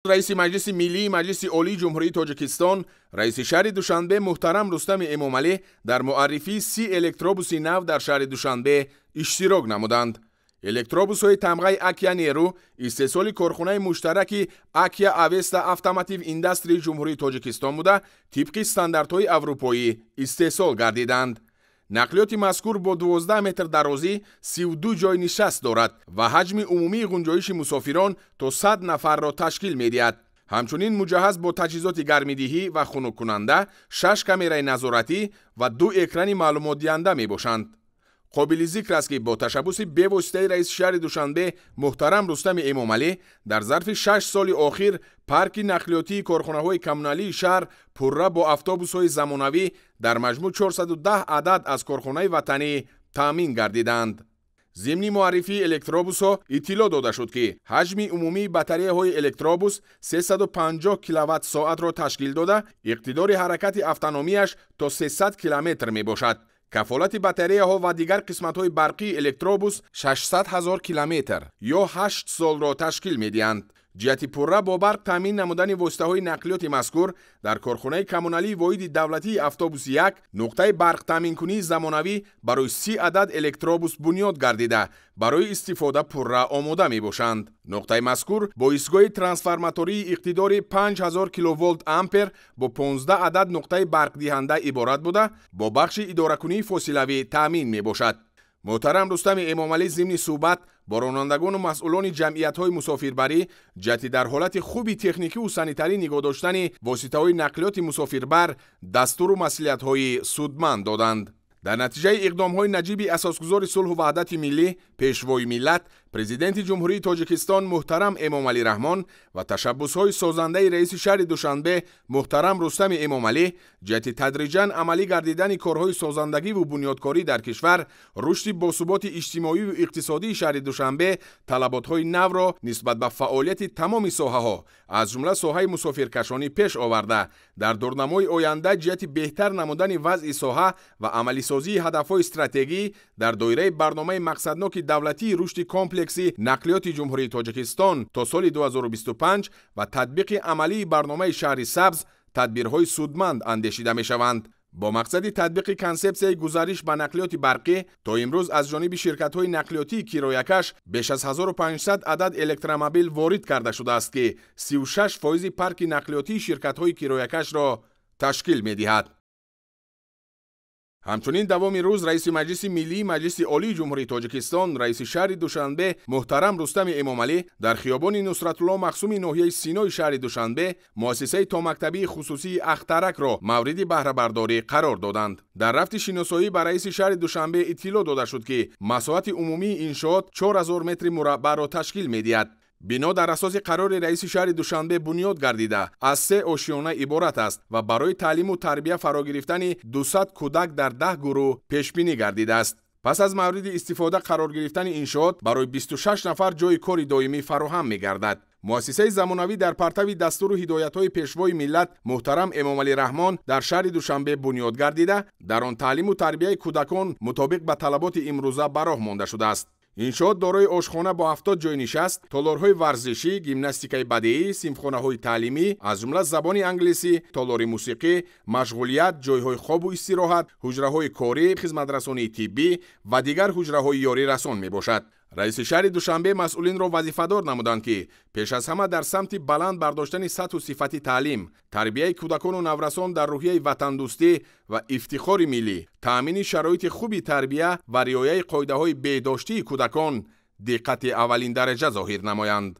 Раиси Маҷлиси Миллии Маҷлиси Олии Ҷумҳурии Тоҷикистон, раиси шаҳри Душанбе муҳтарам Рустами Эмомалӣ дар муаррифии 30 электробуси нав дар шаҳри Душанбе иштирок намуданд. Электробусҳои тамғаи Акия Неру истеҳсоли корхонаи муштараки Акия Авеста Автомотив Индастрии Ҷумҳурии Тоҷикистон буда, тибқи стандартҳои аврупоӣ истеҳсол гардиданд. Нақлиёти мазкур бо 12 метр дарозӣ 32 ҷой нишаст дорад ва ҳаҷми умумии ғунҷоиши мусофирон то 100 нафарро ташкил медиҳад. Ҳамчунин муҷаҳҳаз бо таҷҳизоти гармидиҳӣ ва хунуккунанда, 6 камераи назоратӣ ва 2 экрани маълумотдиҳанда мебошанд. Қобили зикр аст, ки бо ташаббуси бевоситаи раиси шаҳри Душанбе муҳтарам Рустами Эмомалӣ дар зарфи 6 соли охир парки нақлиётии корхонаҳои коммуналии шаҳр пурра бо автобусҳои замонавӣ дар маҷмӯъ 410 адад аз корхонаи ватанӣ таъмин гардиданд. Зимни муаррифии электробусҳо иттилоъ дода шуд, ки ҳаҷми умумии батареяҳои электробус 350 киловатт-соатро ташкил дода, иқтидори ҳаракати автономияш то 300 километр мебошад. Кафолати батареяҳо ва дигар қисматҳои барқии электробус 600 ҳазор километр ё 8 солро ташкил медиҳанд. Ҷиҳати пурра бо барқ таъмин намудани воситаҳои нақлиёти мазкур дар корхонаи коммуналии воҳиди давлатии автобуси 1 нуқтаи барқтаъминкунии замонавӣ барои 30 адад электробус бунёд гардида, барои истифода пурра омода мебошанд. Нуқтаи мазкур бо истгоҳи трансформатории иқтидори 5000 киловолт ампер бо 15 адад нуқтаи барқдиҳанда иборат буда, бо бахши идоракунии фосилавӣ таъмин мебошад. Муҳтарам Рустами Эмомалӣ зимни суҳбат бо ронандагону масъулони ҷамъиятҳои мусофирбарӣ ҷиҳати дар ҳолати хуби техникиву санитарӣ нигоҳ доштани воситаҳои нақлиёти мусофирбар дастуру маслиҳатҳои судманд доданд. Дар натиҷаи иқдомҳои наҷиби асосгузори сулҳу ваҳдати миллӣ, пешвои миллат, президенти Ҷумҳурии Тоҷикистон муҳтарам Эмомалӣ Раҳмон ва ташаббусҳои созандаи раиси шаҳри Душанбе муҳтарам Рустами Эмомалӣ ҷиҳати тадриҷан амалӣ гардидани корҳои созандагиву бунёдкорӣ дар кишвар, рушди босуботи иҷтимоиву иқтисодии шаҳри Душанбе талаботҳои навро нисбат ба фаъолияти тамоми соҳаҳо, аз ҷумла соҳаи мусофиркашонӣ пеш оварда, дар дурнамои оянда ҷиҳати беҳтар намудани вазъи соҳа ва амалисозии ҳадафҳои стратегӣ дар доираи барномаи мақсадноки давлатии рушди комплекси нақлиёти Ҷумҳурии Тоҷикистон то соли 2025 ва татбиқи амалии барномаи шаҳри сабз тадбирҳои судманд андешида мешаванд. Бо мақсади татбиқи консепсияи гузариш ба нақлиёти барқӣ то имрӯз аз ҷониби ширкатҳои нақлиётии кироякаш беш аз 1500 адад электромобил ворид карда шудааст, ки 36% парки нақлиётии ширкатҳои кироякашро ташкил медиҳад. Ҳамчунин давоми рӯз раиси Маҷлиси Миллии Маҷлиси Олии Ҷумҳурии Тоҷикистон, раиси шаҳри Душанбе муҳтарам Рустами Эмомалӣ дар хиёбони Нусратулло Махсуми ноҳияи Синои шаҳри Душанбе муассисаи томактабии хусусии Ахтаракро мавриди баҳрабардорӣ қарор доданд. Дар рафти шиносоӣ ба раиси шаҳри Душанбе иттилоъ дода шуд, ки масоҳати умумии иншоот 4000 метри мураббаъро ташкил медиҳад. Бино дар асоси қарори раиси шаҳри Душанбе бунёд гардида, аз 3 ошиёна иборат аст ва барои таълиму тарбия фаро гирифтани 200 кӯдак дар 10 гурӯҳ пешбинӣ гардидааст. Пас аз мавриди истифода қарор гирифтани иншоот барои 26 нафар ҷойи кори доимӣ фароҳам мегардад. Муассисаи замонавӣ дар партави дастуру ҳидоятҳои пешвои миллат муҳтарам Эмомалӣ Раҳмон дар шаҳри Душанбе бунёд гардида, дар он таълиму тарбияи кӯдакон мутобиқ ба талаботи имрӯза ба роҳ монда шудааст. Иншоот дорои ошхона бо 70 ҷой нишаст, толорҳои варзишӣ, гимнастикаи бадеӣ, синфхонаҳои таълимӣ, аз ҷумла забони англисӣ, толори мусиқӣ, машғулият, ҷойҳои хобу истироҳат, ҳуҷраҳои корӣ, хизматрасонии тиббӣ ва дигар ҳуҷраҳои ёрирасон мебошад. Раиси шаҳри Душанбе масъулинро вазифадор намуданд, ки пеш аз ҳама дар самти баланд бардоштани сатҳу сифати таълим, тарбияи кӯдакону наврасон дар рӯҳияи ватандӯстӣ ва ифтихори миллӣ, таъмини шароити хуби тарбия ва риояи қоидаҳои беҳдоштии кӯдакон диққати аввалиндараҷа зоҳир намоянд.